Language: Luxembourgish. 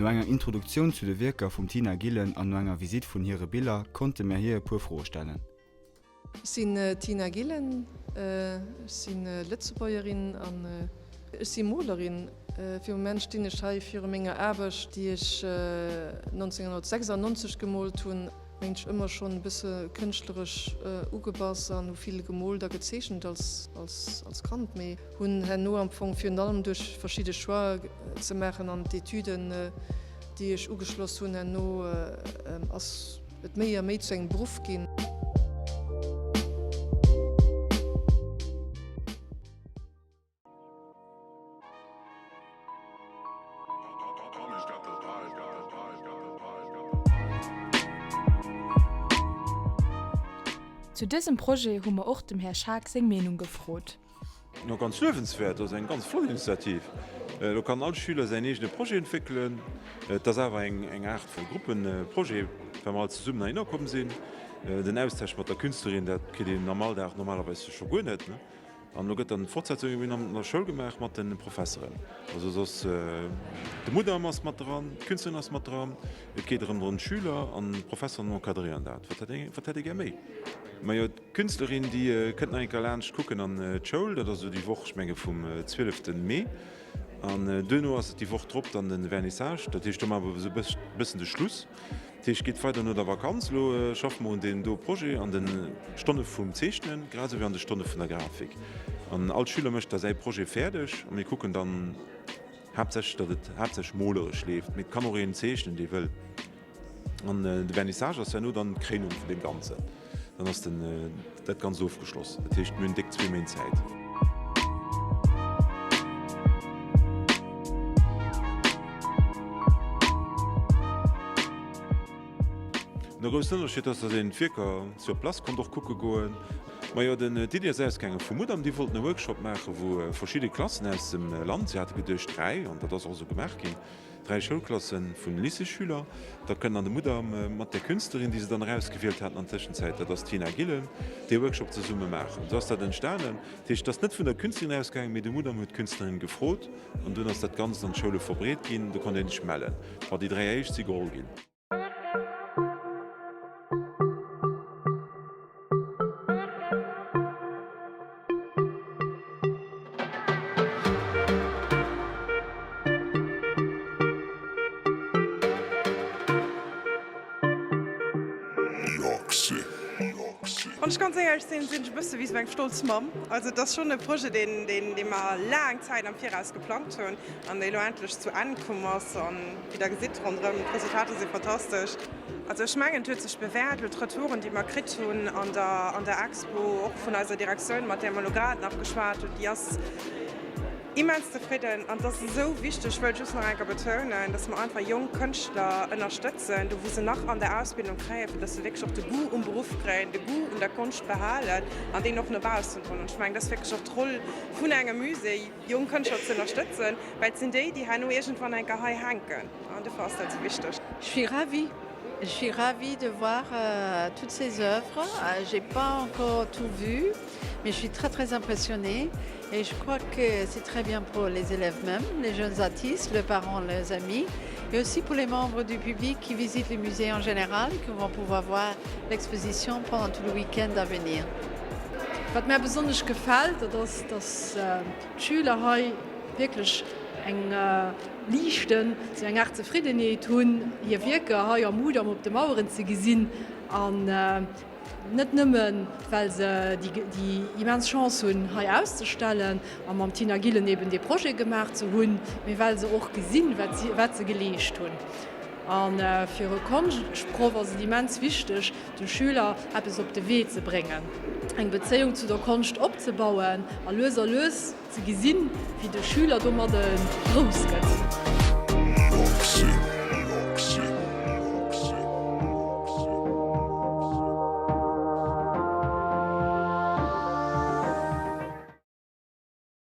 enger Introduktioun zu de Wierker vum Tina Gillen an no enger Visitt vun hire Biller konnte mär hir e puer Froe stellen. Ech sinn Tina Gillen, ech si Lëtzebuergerin an ech si Molerin. Fir de Moment stinn ech hei viru menger Aarbecht, déi ech 1996 gemoolt hunn. Mengt ech ëmmer schonn e bësse kënschtleresch ugebass an hu vill gemoolt a gezeechent als als Kand, mee hunn herno am Fong virun allem duerch verschidde Choixen ze maachen an d'Etüden, déi ech ugeschloss hunn herno, ass et méi a méi zu engem Beruff ginn. Zu dësem Projet hu mer och dem Här Schaack seng Meenung gefrot. No ganz luewenswäert, dat ass eng ganz flott Initiativ. Elo kann all Schüler säin eegene Projet entwéckelen. Et ass awer eng Aart vu Gruppeprojet, well mer all zesummen heihinner komm sinn. Den Austausch mat der Künstlerin, dat kritt een am Alldag normalerweis scho guer net. An elo gëtt dann d'Fortsetzung eben an der Schoul gemaach mat de Professeren. Also soss, de Mudam ass mat dran, d'Künstlerin ass mat dran, et geet erëm drëm d'Schüler an d'Professeren encadréieren dat. Wat hätt ee, wat hätt ee gär méi? Majo, d'Künstlerin, déi kënnt nach eng Kéier laanscht kucken an d'Schoul, dat ass esou déi Woch, ech menge vum 12 Mee. An duerno ass et déi Woch drop dann de Vernissage, dat heescht do maache mer esou e bëssen de Schluss. Dat heescht, et geet weider no der Vakanz. Elo schaffe mer un deem do Projet an de Stonne vum Zeechnen, grad esou wéi an de Stonne vun der Grafik. An all Schüler mécht da säi Projet fäerdeg a mir kucken dann haaptsächlech, datt et haaptsächlech moleresch leeft. Mee et kann och een zeechnen, dee wëll. An de Vernissage ass herno dann d'Kréinung vun deem Ganzen. Dann ass den dat Ganzt ofgeschloss. Dat heescht, mir hunn déck zwee Méint Zäit. De groussen Ënnerscheed ass, datt een d'Wierker sur place konnt och kucke goen. Majo, den d'Iddi ass ausgaange vum Mudam. Déi wollten e Workshop maachen, wou verschidde Klassen aus dem Land, si hate geduecht 3, an dat ass och esou gemaach ginn, 3 Schoulklasse vu Lycéesschüler, da kënnen an de Mudam mat der Künstlerin, déi se dann erausgewielt haten an der Tëschenzäit, dat ass d'Tina Gillen, dee Workshop zesumme maachen. Esou ass dat entstanen. Dat heescht, et ass net vun der Künstlerin ausgaangen, mee de Mudam huet d'Künstlerin gefrot an dunn ass dat Ganzt an d'Schoule verbreet ginn. Do konnt een sech mellen. Bon, déi 3 éischt si geholl ginn. Wann ech ganz éierlech sinn, sinn ech e bësse wéi esou eng stolz Mamm. Also et ass schonn e Projet, deen, deen, dee mer laang Zäit am Viraus geplangt hunn an dee elo endlech zu Enn komm ass. An wéi Der gesitt ronderëm, d'Resultater si fantastesch. Also ech mengen, et huet sech bewäert, elo d'Retouren, déi mer kritt hunn an der, an der Expo, och vun eiser Direktioun, mat där mer elo grad nach geschwat hunn, déi ass immens zefridden. An et ass esou wichteg, ech wëll just nach eng Kéier betounen, dass mer einfach jonk Kënschtler ënnerstëtzen, do wou se nach an der Ausbildung kréien, fir dass se wierklech och de Goût um Beruff kréien, de Goût un der Konscht behalen an deen och no baussen droen. An ech mengen, dat ass wierklech och d'Roll vun engem Musée, jonk Kënschtler ze ënnerstëtzen, well et sinn déi, déi herno iergendwann eng Kéier hei hänken. An dofir ass dat esou wichteg. Je suis ravie, je suis ravie de voir toutes ces œuvres, j'ai pas encore tout vu, mais je suis très très impressionnée et je crois que c'est très bien pour les élèves même, les jeunes artistes, leurs parents, leurs amis et aussi pour les membres du public qui visitent les musées en général qui vont pouvoir voir l'exposition pendant tout le week-end à venir. Wat mär besonnesch gefält, dat ass, dass d'Schüler hei wierklech eng Liichten, sou eng Aart Zefriddenheet hunn, hir Wierker hei am Mudam op de Maueren ze gesinn. An net nëmmen, well se déi immens Chance hunn, hei auszestellen a mam Tina Gillen eben dee Projet gemaach ze hunn, mee well se och gesinn, wat se geleescht hunn. A fir e Konschtproff ass et immens wichteg, de Schüler eppes op de Wee ze bréngen, eng Bezéiung zu der Konscht opzebauen a lues a lues ze gesinn, wéi de Schüler domadde grouss gëtt.